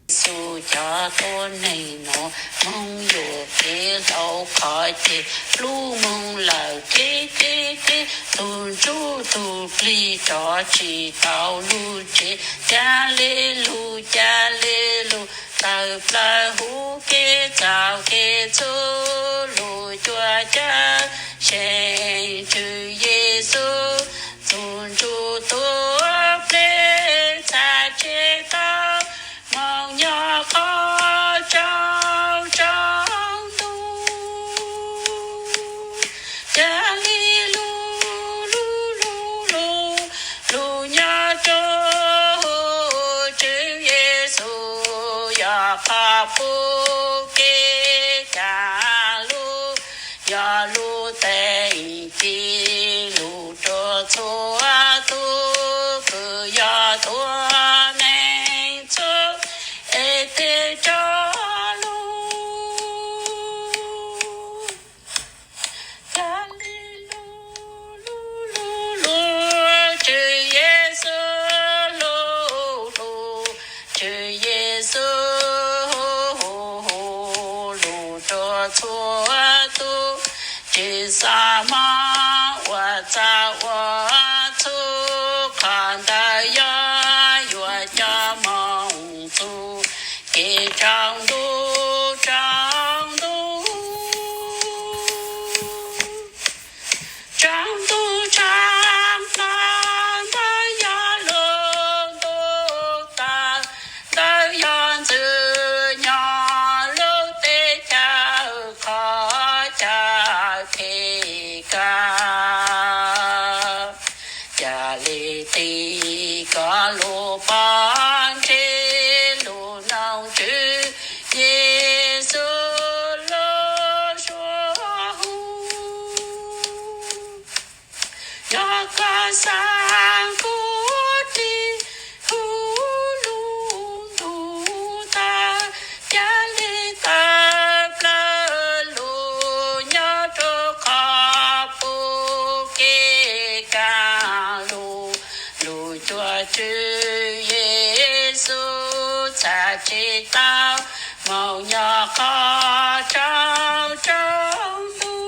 Yexus cov tuab neeg no, moog yuam kev hlau qhov ces lub moog lawm teb teb teb, tug ntsuj tug plig rov tsis tau lug tsev. Ca le lug, ca le lug, tawm plawg huv kev txaus kev txhua lug cuag cav seem Tswv Yexus, tug ntsuj tug plig txhaj tsev tau moog nyob qhov tsaus tsaus ntuj. Ca le lug, lug lug lug, lug nyob rua huv Tswv Yexus, yog qhov pub kev kaam lug, yog lub teeg ci lug rua txhua tug, kws yog tuab neeg txhua es tes rov lug. Ca le lug, lug lug lug, Tswv Yexus lug lug, Tswv Yexus lug rua txhua tug, tsi xaav moog ua txaus ua txhua, qhov ntawd yog yuav coj moog txug kev tsaus ntuj tsaus ntuj. Tsaus ntuj tsaus ntuj, ntawd yog lub ntuj tawg, ntawd yog Ntxwg Nyoog lub teb chaws, qhov chaw phem kawg. Ca le tig koj lub pob ntseg lug noog Tswv Yexus lub suab hu. Yog koj xaav kuv tig huv lub ntuj tawg, ca le tawm plawg lug nyob rua qhov pub kev kaam lug, lug cuag Tswv Yexus txhaj tsev tau moog nyob qhov tsaus tsaus ntuj.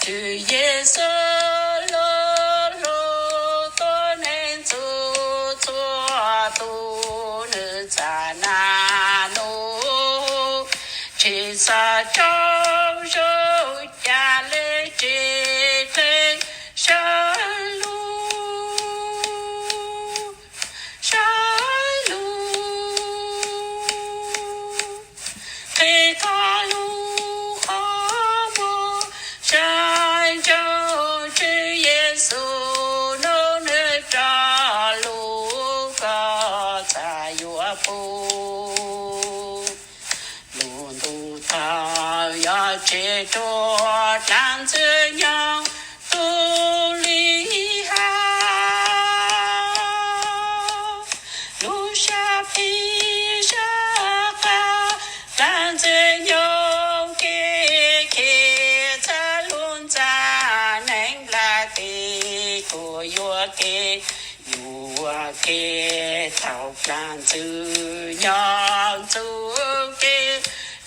Tswv Yexus lub lub tuab neeg txhua txhua tug, nwg txav na nub tsi xaav tsaug zug, ca le tsi qe sawv lug, sawv lug. Qhib koj lub qhov muag saib ntsoov Tswv Yexus, nub nwg rov lug koj txhaj yuav pum. Lub ntuj tawg yog tsev rua dlaag Ntxwg Nyoog tug li has. Lub sab phem sab qas dlaag Ntxwg Nyoog kev khe, txhaj lug ntxag neeg nplaj teb kuas yuam kev, yuam kev thaus dlaag Ntxwg Nyoog txuj kev,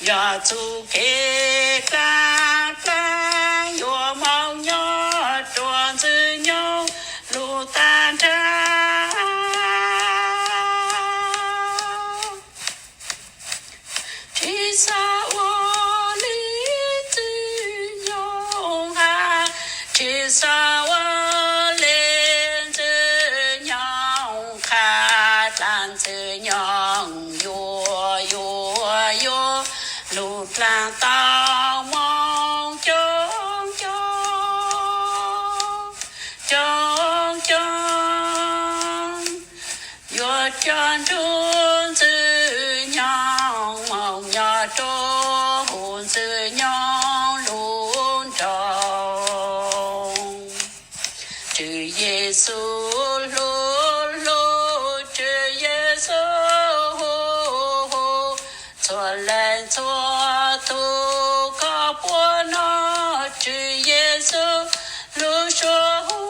yog txuj kev dlaag dlaag yuav moog nyob rua Ntxwg Nyoog lub tag nrag. Tsi xaav ua le Ntxwg Nyoog has, tsi xaav ua le Ntxwg Nyoog qha, dlaag Ntxwg Nyoog yuav yuav yuav lug dlaag tau moog coob coob, coob coob. Yuav coj nrug Ntxwg Nyoog moog nyob rua huv Ntxwg Nyoog lub nroog. Tswv Yexus hlub hlub, Tswv Yexus hu hu, txhua leej txhua tug koj puab nov Tswv Yexus lub suab hu.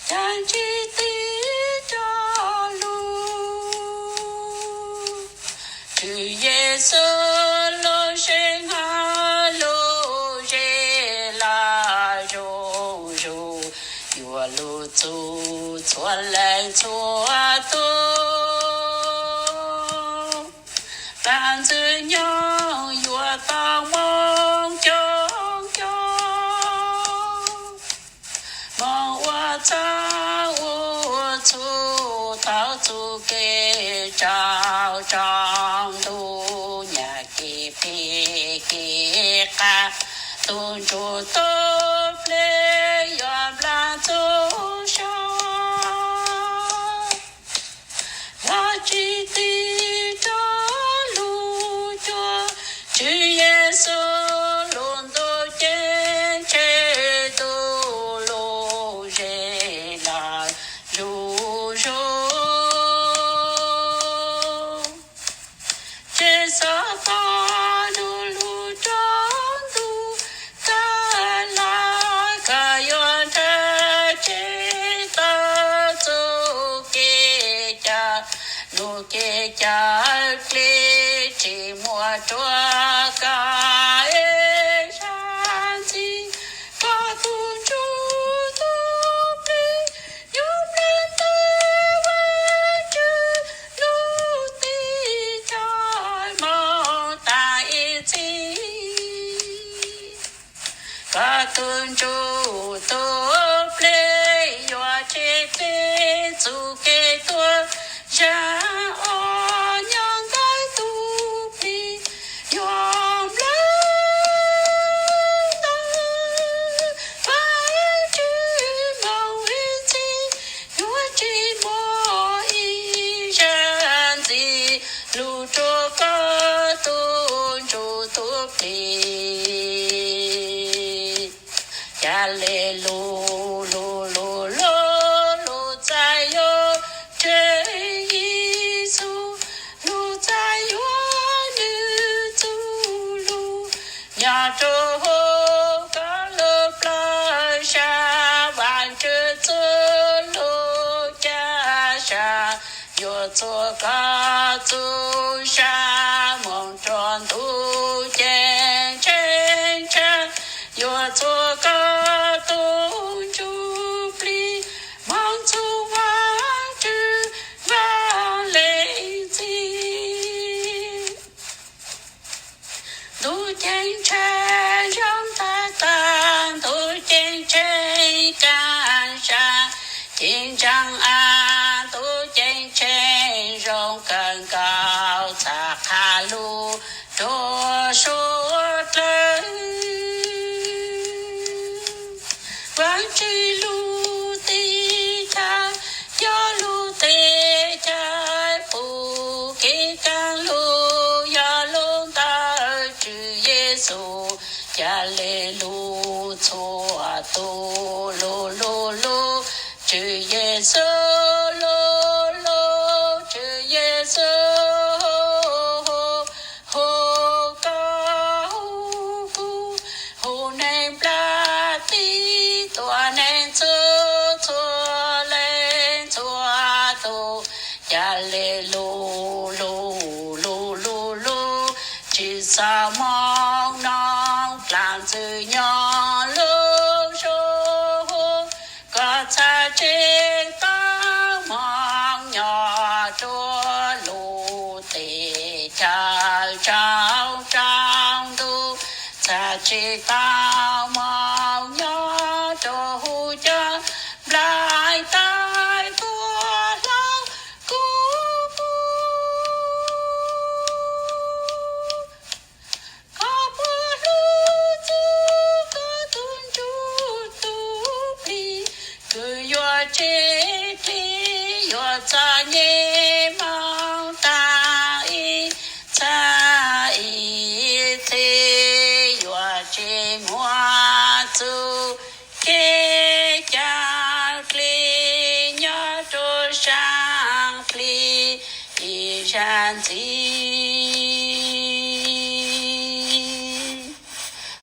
Ca ntsib tig Yexus lub sij hawm lub zes los zuj zus, yuav lug txug txhua leej txhua tug. Pab Ntxwg Nyoog yuav tau moog coob coob, moog ua txhawb ua txhug thaub txug kev tsaus tsaus ntuj, nyag kev phem kev qas, tug ntsuj tug plig yuav nplaag txug sab. Los tsis tig rua lug cuag Tswv Yexus lug ntuj ceeb tsheej tug lug zes los zuj zus. Tsis xav tau nug lug rua ntug tag los koj yuav nrhab ceeb tau txuj kev cai, lub kev cai dlej tsis muaj rua koj ib zag ntxiv. Koj tug ntsuj tug plig yuav nplaag ntawm Vaajtswv lub teb chaws moog taag ib txhis. Koj tug ntsuj tug plig yuav tseg peb txuj kev tuag, zag uas nyob ntawm tug plig yuav nplaag ntawm Vaajtswv moog ib txhis, yuav tsis muaj ib zag ntxiv lug rua koj tug ntsuj tug plig. Ca le lug lug lug lug lug txhaj yuav Tswv Yexus, lug txhaj yuav nwg txuj lug nyob rua huv koj lub plawv sab. Vaajtswv txuj lug ca sab, yuav txhua koj txuj sab moog rua ntuj ceeb tsheej tshaj, yuav txhua koj tug ntsuj plig moog txug Vaajtswv vaaj leej txim. Ntuj ceeb tsheej zoo tag tag, ntuj ceeb tsheej kaaj sab, ceeb tsheej a, ntuj ceeb tsheej zoo kawg nkaus, txhaj qha lug rua suav dlawg. Vaajtswv lub teb chaws yog lub teb chaws puv kev kaaj lug, yog lub ntawm Tswv Yexus. Ca le lug txhua tug lug lug lug Tswv Yexus, lug lug Tswv Yexus, hu koj hu kuv, hu neeg nplaj teb, tua neeg txug txhua leej txhua tug. Ca le lug lug lug lug lug, tsi xaav moog noog dlaag ntxwg nyoog lub zoo, koj txhaj tsev tau moog nyob rua lub teb chaws tsaus tsaus ntuj, txhaj tsev tau moog nyob rua huv cov nplai tais tuaj hlau kuv puv. Koj puas hlub txug koj tug ntsuj tug plig? Kws yuav tseg dlej, yuav txom nyem moog taag ib txha ib txhis, yuav tseg muaj txuj kev cai dlej nyob rua saam plig ib zag ntxiv.